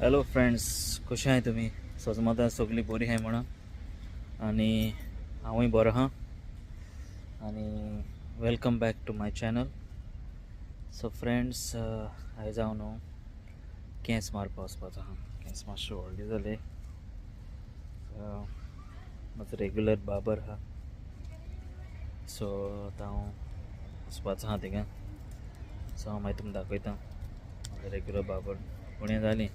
Hello friends, कशें आहाय तुमी? सजमता सगळीं बरीं आहाय म्हणून आनी हांवूय बरो आहा आनी welcome back to my channel. So friends, आयज हांव न्हू केंस मारपा वचपाचो आहा. केंस मातशे व्हडले जाले. सो म्हजो रेगुलर बाबर आहा. सो आतां हांव वचपाचो आहा थिंगा. सो हांव मागीर तुमकां दाखयता म्हजो रेगुलर बाबर. उणें जालीं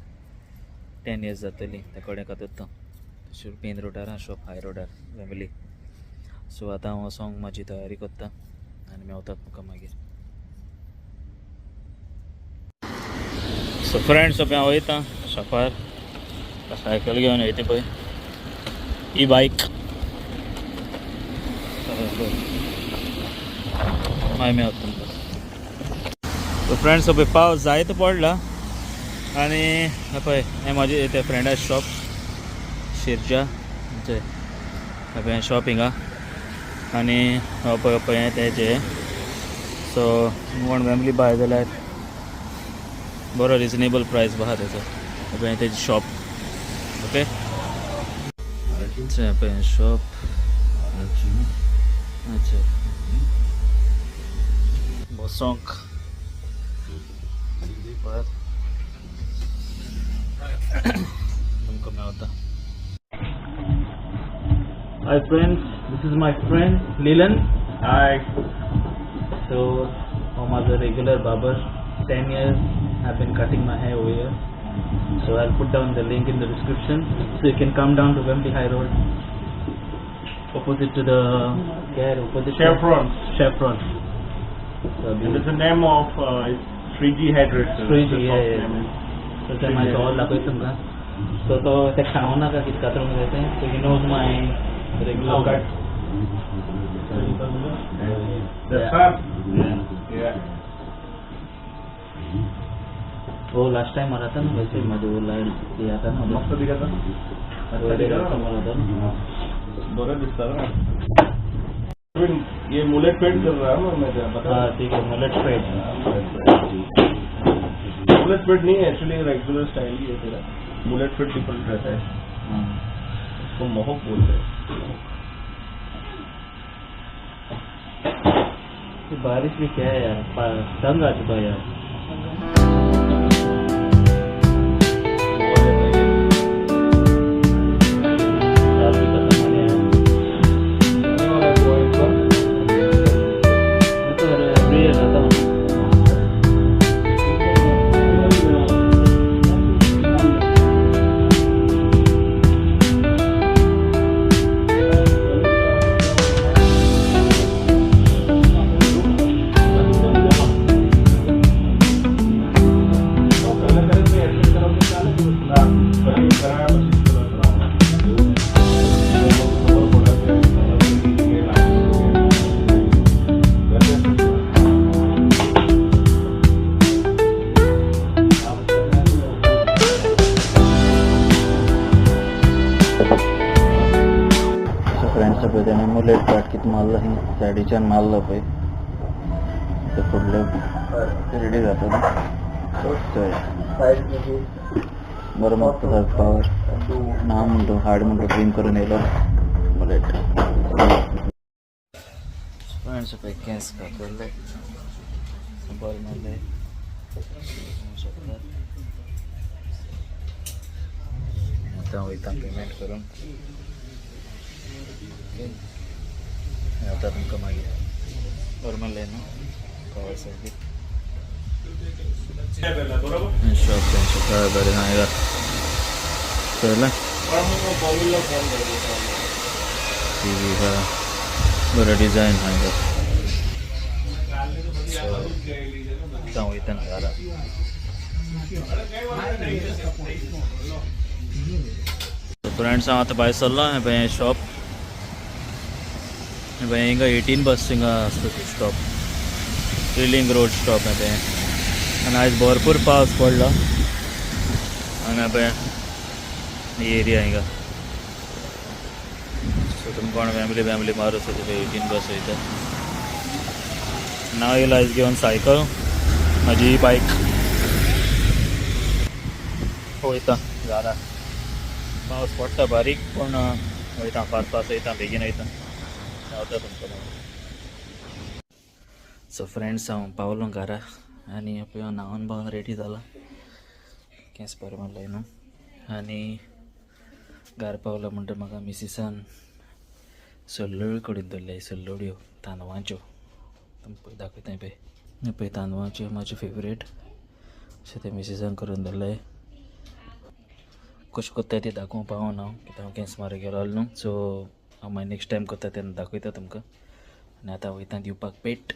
10 इयर्स जातली त्या कडेन कातरता. तशें मेन रोडार आहा शॉप, हाय रोडार फॅमिली. सो आतां हांव वचोंक म्हाजी तयारी करता आनी मेवतात तुमकां मागीर. सो फ्रेंड्स, हांव वयता शॉपार, सायकल घेवन वयता पळय, ही बायक. मागीर मेवता तुमकां. सो फ्रेंड्स, पळय पावस जायतो पडला आनी पळय हें म्हाजें ते फ्रेंडा शॉप शिरजा. पळय शॉप हिंगा आनी पळय पळय हें तेजें. सो कोण फॅमिली बाय जाल्यार बरो रिजनेबल प्रायस आहा तेजो. पळय तेजें शॉप. ओके, पळय शॉप. अच्छा, बसोंक पळयात, तुमकां मेवता. Hi friends, this is my friend Leland. Hi. So, I'm a regular barber. 10 years I've been cutting my hair over here. So I'll put down the link in the description. So you can come down to Wembley High Road, opposite to the care, opposite to Chevron. Chevron. So And it's the name of it's 3G hairdresser. 3G, The shop yeah. name is. So ते मागीर सवाल दाखयता तुमकां. So तो तेका सांगू नाका कितें कातरूंक जाय तें. So he knows my regular Okay. cut. The Yeah. cut? Yeah. वो लास्ट टाइम मारा था ना, वैसे ही मुझे वो लाइट दिया था ना. मस्त दिखा था. वो दिखा अच्छा मारा था ना. बरं दिसता ना. ये मुलेट पेंट कर रहा हूँ मैं, बता. हाँ, ठीक है, मुलेट फेड. मुलेट फेड नहीं है, एक्चुअली रेगुलर स्टाइल ही है तेरा. मुलेट फेड डिफरेंट रहता है. इसको मोहक बोलते हैं. ये बारिश भी क्या है यार, तंग आ चुका है यार. साल भी खत्म होने आया. मैं तो एवरी ईयर आता हूँ. सो फ्रेंड्स, पळय तेणें मुलेट काट कितें मारला, हिंग सायडीच्यान मारलो पळय, ते फुडले रेडी जाता. चोय बरो मारता पावर ना म्हणतो, हाड म्हणतो, ट्रीम करून येयलो मुलेट. फ्रेंड्स, पळय केंस कातरले, बरें मारले शकता. आतां वयता पेमेंट करूंक. ओके, आतां तुमकां मागीर. बरें मारलें न्हू कवर सारकी. शॉप तेंचें हय, बरें आहा हिंगा चोयलें. टीवी आहा, बरें डिजायन आहा हिंगा. सो आतां वयता घरा. फ्रेंड्स, हांव आतां भायर सरलो. हें पळय शॉप, हें पळय हिंगा 18 बस हिंगा आसता स्टॉप, ट्रिलिंग रोड स्टॉप हें पळय. आनी आयज भरपूर पावस पडलो आनी पळय ही एरिया हिंगा. सो तुमकां कोण फॅमिली फॅमिली मारू शकता, 18 बस वयता. नाव येयलो आयज घेवन सायकल, म्हाजी बायक. वयता घरा. पावस पडटा बारीक, पूण वयता फास्ट फास्ट वयता, बेगीन वयता, रावता तुमकां मागीर. सो फ्रेंड्स, हांव पावलो घरा आनी पळय हांव न्हांवन बावन रेडी जाला, केंस बरें मारले न्हू. आनी घरा पावलो म्हणटा म्हाका मिसिसान सोल्लोड्यो करून दवरले, सोल्लोड्यो तांदवाच्यो. तुमकां पळय दाखयता. पळय, हे पळय तांदवाच्यो, म्हाजे फेवरेट. अशें ते मिसिसान करून दवरले. कशें करता ते दाखोवंक पावना हांव, कित्याक हांव केंस मारूंक गेलो न्हू. सो हांव मागीर नेक्स्ट टायम करता तेन्ना दाखयता तुमकां. आनी आतां वयता दिवपाक पेट.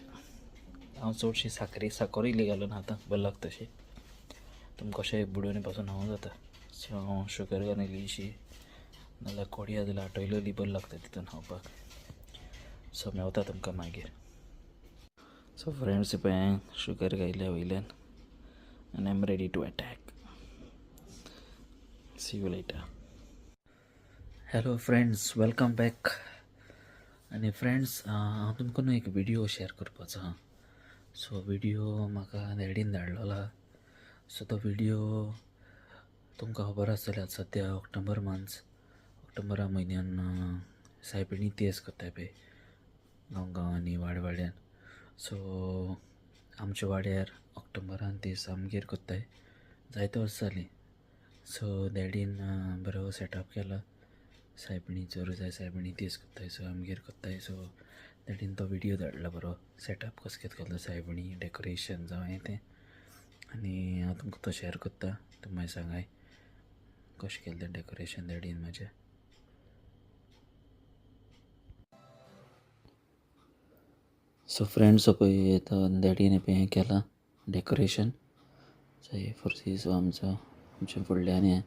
हांव चडशी साकरी साकर इल्ली घालून खाता, बरें लागता अशें. तुमकां कशें बुडोवन पासून खावंक जाता. सो हांव शुगर घालून इल्लीशी, नाल्यार कोडया जाल्यार आटयलेली बरें लागता तितून खावपाक. सो मेवता तुमकां मागीर. सो फ्रेंड्स, पळय हांवें शुगर घायल्या वयल्यान आनी I am ready to attack. See you later. Hello friends, welcome back. आनी फ्रेंड्स, हांव तुमकां न्हू एक व्हिडियो शेअर करपाचो आहा. सो व्हिडियो म्हाका डॅडीन धाडलेलो आहा. सो तो व्हिडियो तुमकां खबर आसतलें, आतां सद्या ऑक्टोबर मंथ, ऑक्टोबरा म्हयन्यान सायबिणी तेज करताय पळय गांव गांवांनी, वाड्या वाड्यान. सो आमच्या वाड्यार ऑक्टोबरान तेज आमगेर करताय, जायते वर्सां जालीं. सो डॅडीन बरो सेटअप केला. सायबिणीचो रोजाय सायबिणी तेज करताय, सो आमगेर करताय. सो डॅडीन तो व्हिडियो धाडला, बरो सेटअप कसो कितें केल्लो, सायबिणी डेकोरेशन जावं हें तें. आनी हांव तुमकां तो शेअर करता. तुमी मागीर सांगाय कशें केलें तें डेकोरेशन डॅडीन म्हाजें. सो फ्रेंड्स, पळय आतां डॅडीन पळय हें केलां डेकोरेशन. सो हे फोर्सीस आमचो आमच्या फुडल्यान हें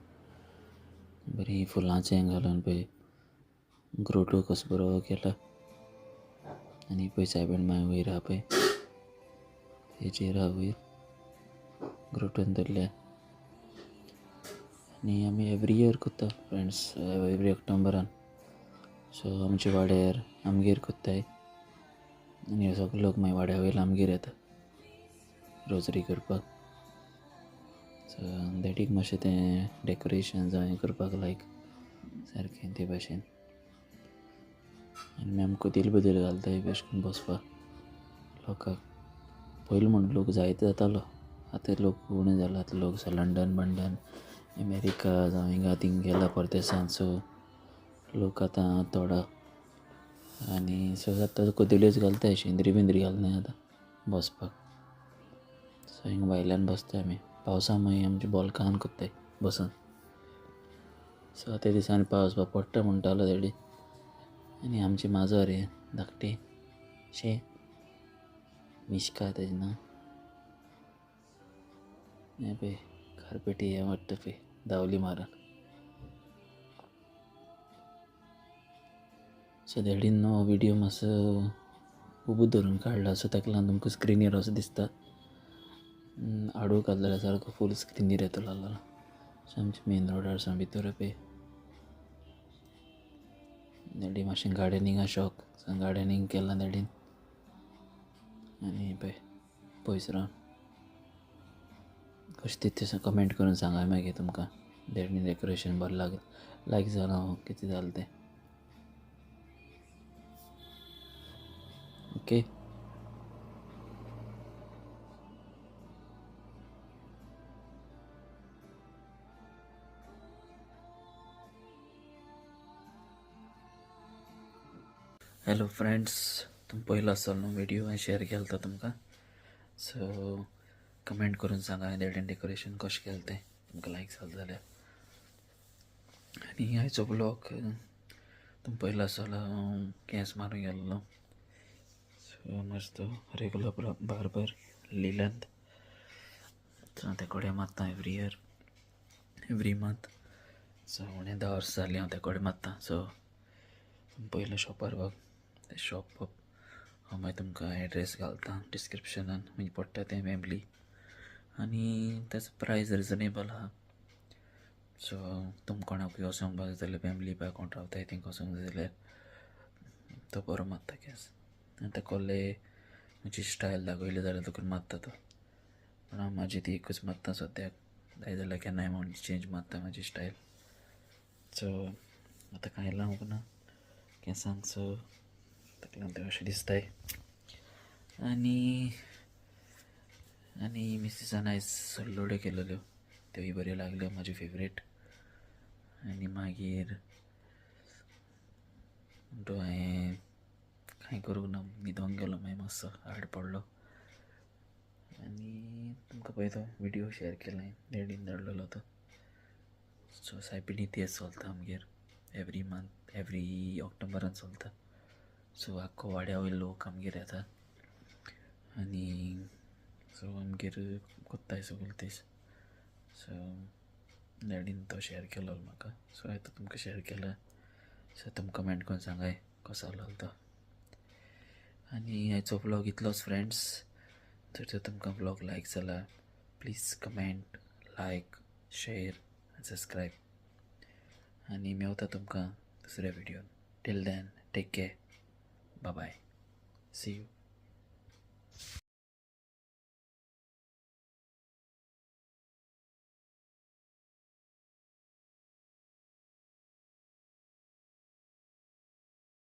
बरीं फुलांचें हें घालून पळय ग्रोटो कसो बरो केला. आनी पळय सायबीण मागीर वयर आहा पळय, तेजेर आहा वयर ग्रोटोन धरल्या. आनी आमी एवरी इयर करता फ्रेंड्स, एवरी ऑक्टोबरान. सो आमच्या वाड्यार आमगेर करताय आनी सगळे लोक मागीर वाड्या वयले आमगेर येता रोजरी करपाक. सो डॅडीक मातशें तें डेकोरेशन जावं हें करपाक लायक सारकें ते भाशेन. आनी आमी कदेल बदेल घालताय अशें करून बसपाक लोकांक. पयलीं म्हण लोक जायते जातालो, आतां लोक उणें जाला. आतां लोक लंडन बंडन, अमेरिका जावं हिंगा थिंग गेला परदेसान. सो लोक आतां थोडो आनी सो आतां कदेल्योच घालताय, शेंद्री बिंद्री घालनाय आतां बसपाक. सो हिंगा भायल्यान बसताय आमी. पावसा मागीर आमच्या बॉल्कान करताय बसून. सो त्या दिसांनी पावस पडटा म्हणटालो डॅडी. आनी आमची माजर हें धाकटी शे, मिश्का तेजें नांव. हें पळय कार्पेटी हें वाडटा पळय धांवली मारून. सो डॅडीन न्हू हो व्हिडियो मातसो उबो धरून काडला. सो ताका लागून तुमकां स्क्रिनीर असो दिसता, आडू घातलें जाल्यार सारको फूल स्क्रिनीर येतलो आसलो. सो आमच्या मेन रोडार सावन भितर पळय डॅडी मातशें गार्डनिंगा शॉक. सो गार्डनिंग केलां डॅडीन. आनी पळय पयस रावन कशें तें कमेंट करून सांगाय मागीर तुमकां डॅडीन डेकोरेशन बरें लाग लायक जालां कितें जालें तें. ओके. हॅलो फ्रेंड्स, तुमी पयलो आसतलो न्हू व्हिडियो हांवें शेअर केलो तो तुमकां. सो कमेंट करून सांगा डॅडीन डेकोरेशन कशें केलें तें, तुमकां लायक जालें जाल्यार. आनी आयचो ब्लॉग तुमी पयलो आसतलो, हांव केंस मारूंक गेल्लो. सो मस्त रेगुलर बार्बर लिलंत. सो ते कडेन मारता every year, every month. So उणें 10 वर्सां जालीं हांव ते कडेन मारता. सो पयलो शॉपार बघ ते शॉप, हांव मागीर तुमकां एड्रेस घालता डिस्क्रिप्शनान, खंय पडटा तें वेंबली. आनी तेजो प्रायस रिजनेबल आहा. सो तुमकां कोणाकूय वचोंक जाय जाल्यार वेंबली बाय कोण रावताय तेंकां वचोंक जाय जाल्यार तो बरो मारता केंस. आनी ते कोल्ले म्हजी स्टायल दाखयली जाल्यार तुका मारता तो, पूण हांव म्हाजी ती एकूच मारता सद्याक. जाय जाल्यार केन्नाय म्हूण चेंज मारता म्हाजी स्टायल. सो आतां कांय लावंक ना केंसांक, सो ताका लागून तें अशें दिसताय. आनी आनी मिसिसान आयज सोल्लोड्यो केलेल्यो, त्योय बऱ्यो लागल्यो, म्हाज्यो फेवरेट. आनी मागीर म्हणटू हांवें कांय करूंक ना, न्हिदोंक गेलो, मागीर मातसो हाड पडलो. आनी तुमकां पळय तो व्हिडियो शेअर केला हांवें, डॅडीन धाडलेलो तो. सो सायबिणी तेच चलता आमगेर, एवरी मंथ, एवरी ऑक्टोबरान चलता. सो आख्खो वाड्या वयलो लोक आमगेर येता आनी सो आमगेर कोत्ताय सगळें तेच. सो डॅडीन तो शेअर केलो म्हाका, सो हांवें तो तुमकां शेअर केला. सो तुमकां कमेंट करून सांगाय कसो जालो तो. आनी आयचो व्लॉग इतलोच फ्रेंड्स. जर तर तुमकां व्लॉग लायक जाला, please comment, like, share आनी सबस्क्रायब. आनी मेवता तुमकां दुसऱ्या व्हिडियोन. Till then, take care, bye, see you.